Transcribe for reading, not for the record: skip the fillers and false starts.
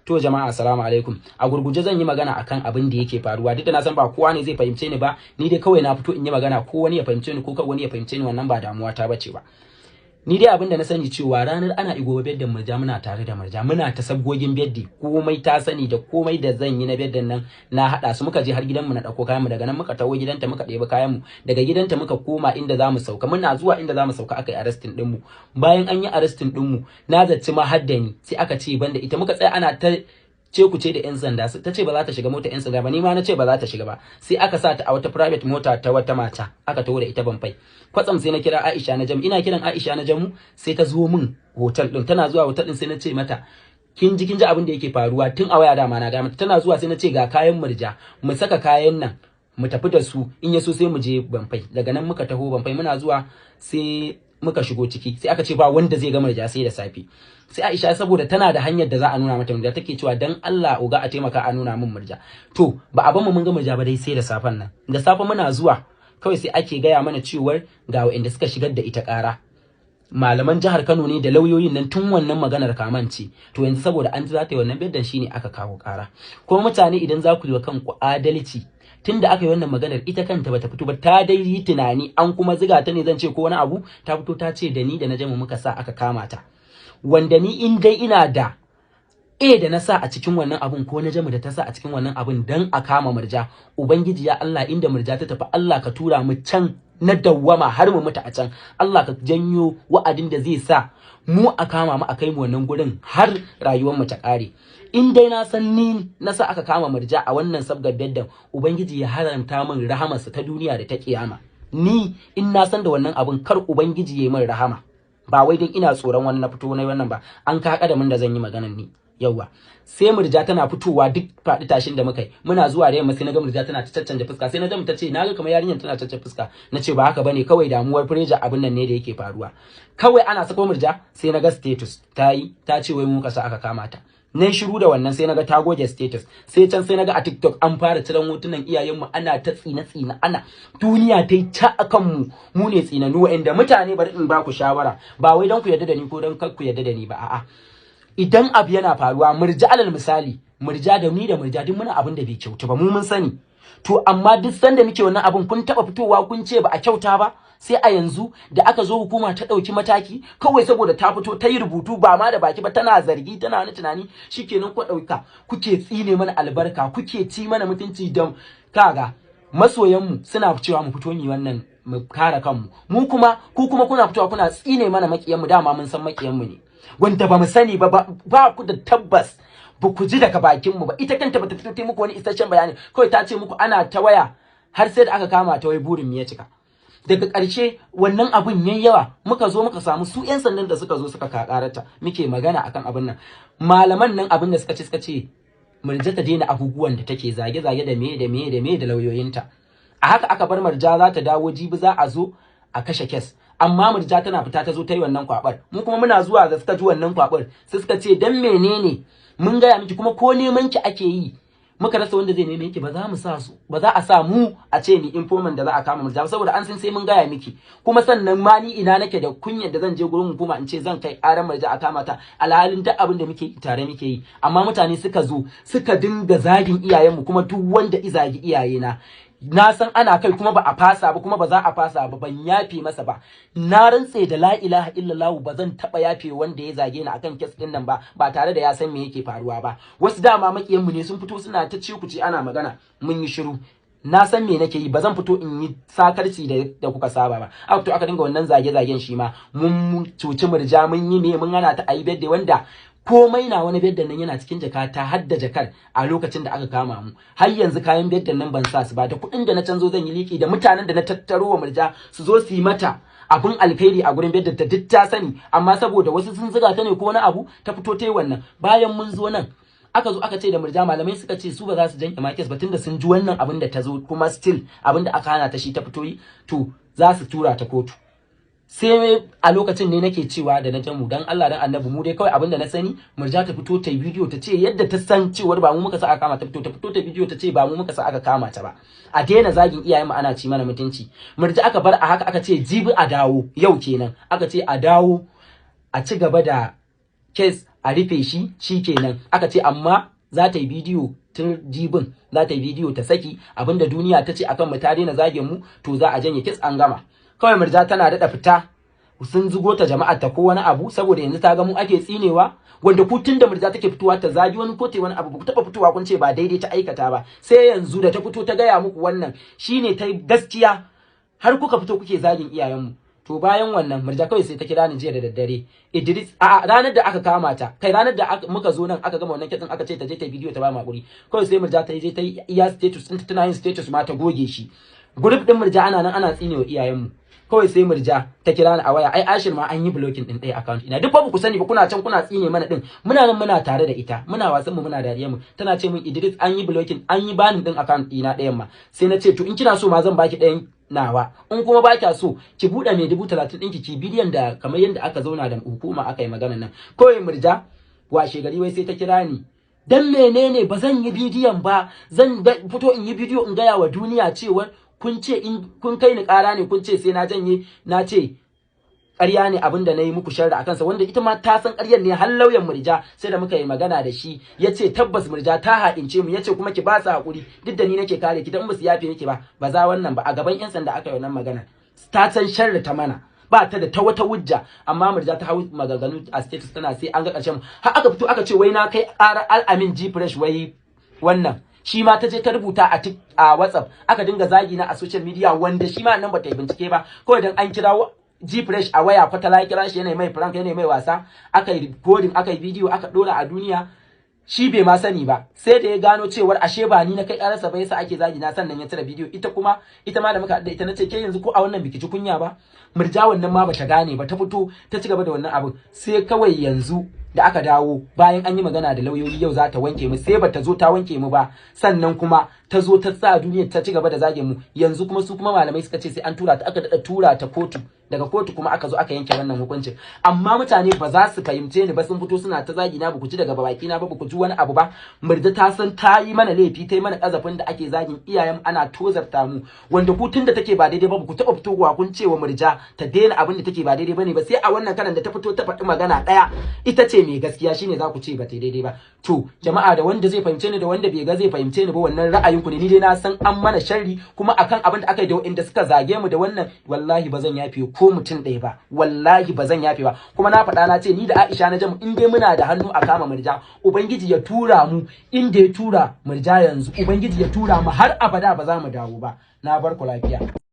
To jama'a, assalamu alaikum. A gurguje zan yi magana akan abin da yake faruwa. Duk da na san ba kowa ne zai fahimce ni ba, ni dai kawai na fito in yi magana, ko wani ya fahimce ni ko kar wani ya fahimce ni, wannan ba damuwa ta bace ba. Ni dai abin da na sani cewa ranar ana igoba birthday Murja, muna tare da Murja, muna ta sabgogin birthday, komai ta sani da komai da zan yi na birthday nan na haɗa su. Muka je har gidanmu na ɗauko kayan mu, daga nan muka taho gidanta muka ɗebi kayan mu, daga gidanta muka koma inda za mu sauka. Muna zuwa inda za mu sauka aka yi arresting ɗin mu. Bayan an yi arresting ɗin mu, na zaci ma hadda ni, sai aka ce banda ita. Muka tsaya ana ta ce ku ce da yan sanda, ta ce ba za ta shiga mota yan sanda ba, ni ma na ce ba za ta shiga ba. Sai aka sa ta a wata private mota ta wata mata, aka taho da ita Bompai. Kwatsam sai na kira Aisha na Jamu. Ina kiran Aisha na Jamu, sai ta zo min hotel din. Tana zuwa hotel din sai na ce mata, Kin ji abin da yake faruwa?" Tun a waya dama na ga mata. Tana zuwa sai na ce ga kayan Murja, mu saka kayan nan mu tafi da su, in ya so sai mu je Bompai. Daga nan muka taho Bompai. Muna zuwa sai muka shigo ciki, sai aka ce ba wanda zai ga Murja sai da safe. Sai Aisha, saboda tana da hanyar da za a nuna mata Murja, take cewa, "Dan Allah oga, a taimaka a nuna min Murja." To ba a mu mun ga Murja ba dai sai da safen nan. Da safe muna zuwa kawai sai ake gaya mana cewar ga waɗanda suka shigar da ita ƙara, malaman jihar Kano ne da lauyoyin nan tun wannan maganar kamance. To yanzu saboda an ji za ta yi wannan birthday shine aka kawo ƙara. Kuma mutane, idan za ku yi wa kanku adalci, tunda aka yi wannan maganar ita kanta bata fito ba, ta dai yi tunani an kuma ziga ta ne zan ce ko wani abu, ta fito ta ce da ni da na jamu muka sa aka kama ta. Wanda ni in dai ina da A da na sa a cikin wannan abun, ko na jamu da ta sa a cikin wannan abun dan a kama Murja, Ubangiji ya Allah, inda Murja ta tafi Allah ka tura mu can na dawwama har mu mutu a can. Allah ka janyo wa'adin da zai sa mu a kama mu a kai mu wannan gurin har rayuwar mu ta kare. In dai na san ni na sa aka kama Murja a wannan sabgar birthday, Ubangiji ya haramta min rahamarsa ta duniya da ta kiyama. Ni in na san da wannan abun, kar Ubangiji ya yi min rahama. Ba wai dan ina tsoron wani na fito na wannan ba, an ka kadamin da zan yi maganan ni. Yauwa, sai Murja tana fitowa, duk faɗi tashin da muka yi, muna zuwa da yamma sai na ga Murja tana caccanja fuska. Sai na ta ce na ga kamar yarinyar tana caccanja fuska. Na ce ba haka bane, kawai damuwar pressure abin nan ne da yake faruwa. Kawai ana sako Murja sai na ga status ta yi, ta ce wai mu kasa aka kama ta. Na shiru da wannan, sai naga ta goge status. Sai can sai naga a TikTok an fara ciran hotunan iyayenmu, ana ta tsina tsina, ana duniya ta yi ta akan mu, mu ne tsinanu. Wa'anda mutane, bari in ba ku shawara, ba wai don ku yarda da ni ko don kar ku yarda da ni ba, a'a. Idan abu yana faruwa, Murja alal misali, Murja da ni da Murja duk muna abin da bai kyautu ba, mu mun sani. To amma duk sanda muke wannan abin, kun taba fitowa kun ce ba a kyauta ba? Sai a yanzu da aka zo hukuma ta ɗauki mataki, kawai saboda ta fito ta yi rubutu, ba ma da baki ba, tana zargi, tana wani tunani, shikenan ku ɗauka kuke tsine mana albarka, kuke ci mana mutunci. Don kaga masoyanmu suna cewa mu fito mu wannan, mu kare kanmu, mu kuma ku kuma kuna fitowa kuna tsine mana makiyanmu. Dama mun san makiyanmu ne, wanda ba mu sani ba, ba ku da tabbas, ba ku ji daga bakin mu ba. Ita kanta bata fito ta muku wani isasshen bayani, kawai ta ce muku ana ta waya har sai da aka kama ta, wai burin mu ya cika. Daga ƙarshe wannan abun yayi yawa, muka zo muka samu su 'yan sandan da suka zo suka kakarata, muke magana akan abin nan. Malaman nan abin da suka ce, suka ce Murja ta daina abubuwan da take zage-zage da meye da meye da meye da lauyoyinta. A haka aka bar Murja, za ta dawo jibi za a zo a kashe case. Amma Murja tana fita ta zo ta yi wannan kwabar. Mu kuma muna zuwa da suka ji wannan kwabar sai suka ce, "Dan menene mun gaya miki? Kuma ko neman ki ake yi muka rasa wanda zai neme ki, ba za mu sa su ba, za a sa mu a ce ni informant da za a kama Murja, saboda an san sai mun gaya miki." Kuma sannan ma ni ina nake da kunyar da zan je gurin hukuma in ce zan kai ƙarar Murja a kama ta, alhalin duk abin da muke yi tare muke yi? Amma mutane suka zo suka dinga zagin iyayenmu. Kuma duk wanda i zagi iyayena, na san ana kai, kuma ba a fasa ba, kuma ba za a fasa ba, ban yafe masa ba. Na rantse da la ilaha illallah, ba zan taba yafe wanda ya zage ni akan case din nan ba, ba tare da ya san me yake faruwa ba. Wasu dama makiyan mu ne, sun fito suna ta ce kuce, ana magana, mun yi shiru. Na san me nake yi, ba zan fito in yi sakarci da kuka saba ba. Aka fito aka dinga wannan zage-zagen, shi ma mun cuci Murja, mun yi me, mun hana ta ayi birthday, wanda komai na wani birthday nan yana cikin jaka ta, hadda jakar a lokacin da aka kama mu. Har yanzu kayan birthday nan ban sa su ba, da kuɗin da na canzo zan yi liki, da mutanen da na tattaro wa Murja su zo su yi mata abin alkhairi a gurin birthday ta, duk ta sani. Amma saboda wasu sun zuga ta ne ko wani abu, ta fito ta yi wannan. Bayan mun zo nan, aka zo aka ce da Murja, malamai suka ce su ba za su janye ma case ba, tunda sun ji wannan abin da ta zo, kuma still abin da aka hana ta shi ta fito yi, to za su tura ta kotu. Sai a lokacin ne nake cewa da na jamu, dan Allah dan Annabi, mu dai kawai abin da na sani, Murja ta fito ta yi bidiyo ta ce yadda ta san cewar ba mu muka sa aka kama ta, fito ta fito ta bidiyo ta ce ba mu muka sa aka kama ta ba, a daina zagin iyayen mu ana ci mana mutunci. Murja aka bar a haka, aka ce jibi a dawo, yau kenan, aka ce a dawo a ci gaba da case. A A rufe shi, shikenan. Aka ce amma za ta yi bidiyo tun jibin, za ta yi bidiyo ta saki abinda duniya ta ce akan mu, ta daina zagin mu, to za a janye case, an gama. Kawai Murja tana daɗa fita, sun zugo ta jama'ar ta ko wani abu, saboda yanzu ta ga mu ake tsinewa, wanda ku tun da Murja take fitowa ta zagi wani ko ta wani abu, ba ku taba fitowa kun ce ba daidai ta aikata ba. Sai yanzu da ta fito ta gaya muku wannan shine ta gaskiya, har kuka fito kuke zagin iyayenmu. To bayan wannan, Murja kawai sai ta kira ni jiya da daddare, Idris, a ranar da aka kama ta, kai, ranar da muka zo nan aka gama wannan case ɗin, aka ce ta je ta bidiyo ta ba mu hakuri. Kawai sai Murja ta je ta yi iya status ɗinta, tana yin status ma ta goge shi. Group ɗin Murja ana nan ana tsinewa iyayenmu. Kawai sai Murja ta kira ni a waya, ai Ashir ma an yi blocking din ɗaya account ina. Duk ba ku sani ba, kuna can kuna tsine mana din, muna nan muna tare da ita, muna wasan mu, muna dariyar mu. Tana ce min, "Idris, an yi blocking, an yi banning din account ɗina ɗayan ma." Sai na ce, "To in kina so ma zan baki ɗayan nawa, in kuma ba kya so ki buɗe mai 30,000 ɗinki ki bidiyon da kamar yadda aka zauna da hukuma aka yi magana nan." Kawai Murja washe gari wai sai ta kira ni, dan menene ba zan yi bidiyon ba? Zan fito in yi bidiyo in gaya wa duniya cewar kun ce in kun kai ni ƙara ne, kun ce sai na janye, na ce ƙarya ne abin da na yi muku sharri a kansa, wanda ita ma ta san ƙaryar ne. Har lauyan Murja sai da muka yi magana da shi, ya ce tabbas Murja ta haɗince mu, ya ce kuma ki ba su haƙuri, duk da ni nake kare ki, dan ba su yafe miki ba, ba za wannan ba. A gaban 'yan sanda aka yi wannan magana. Ta san sharri ta mana, ba ta da ta wata hujja, amma Murja ta hau maganganu a status tana sai an ga ƙarshen mu. Har aka fito aka ce wai na kai ƙara Al'amin G Fresh, wai wannan shi ma ta je ta rubuta a WhatsApp, aka dinga zagi na a social media, wanda shi ma nan ba ta yi bincike ba. Kawai dan an kira G Fresh a waya, kwatala ya kira shi yana mai prank, yana mai wasa, aka yi recording, aka yi video, aka dora a duniya. Shi bai ma sani ba, sai da ya gano cewar ashe ba ni na kai karasa ba yasa ake zagi na, sannan ya cire bidiyo. Ita kuma, ita ma da muka da ita, nace, "Ke yanzu ko a wannan biki ji kunya ba?" Murja wannan ma bata gane ba, ta fito ta ci gaba da wannan abin. Sai kawai yanzu da aka dawo bayan an yi magana da lauyoyi, yau za ta wanke mu, sai bata zo ta wanke mu ba. Sannan kuma ta zo ta sa duniya ta ci gaba da zage mu. Yanzu kuma su kuma malamai suka ce sai an tura ta, aka dada tura ta kotu. Daga kotu kuma aka zo aka yanke wannan hukuncin. Amma mutane ba za su fahimce ni ba, sun fito suna ta zagi na. Ba ku ji daga baki na ba, ba ku ji wani abu ba. Murja ta san ta yi mana laifi, ta yi mana kazafin da ake zagin iyayen, ana tozarta mu, wanda ku tunda take ba daidai ba, ba ku taba fitowa kun ce wa Murja ta daina abin da take ba daidai bane ba. Sai a wannan karan da ta fito ta faɗi magana ɗaya, ita ce mai gaskiya, shine za ku ce ba ta daidai ba. To jama'a, da wanda zai fahimce ni da wanda bai ga zai fahimce ni ba, wannan ra'ayin ku ne. Ni dai na san an mana sharri, kuma akan abin da aka yi da wanda suka zage mu da wannan, wallahi ba zan yafe ko mutum ɗaya ba, wallahi ba zan yafe ba. Kuma na faɗa, na ce ni da Aisha na Jamu, in dai muna da hannu a kama Murja, Ubangiji ya tura mu inda ya tura Murja yanzu, Ubangiji ya tura mu, har abada ba za mu dawo ba. Na bar ku lafiya.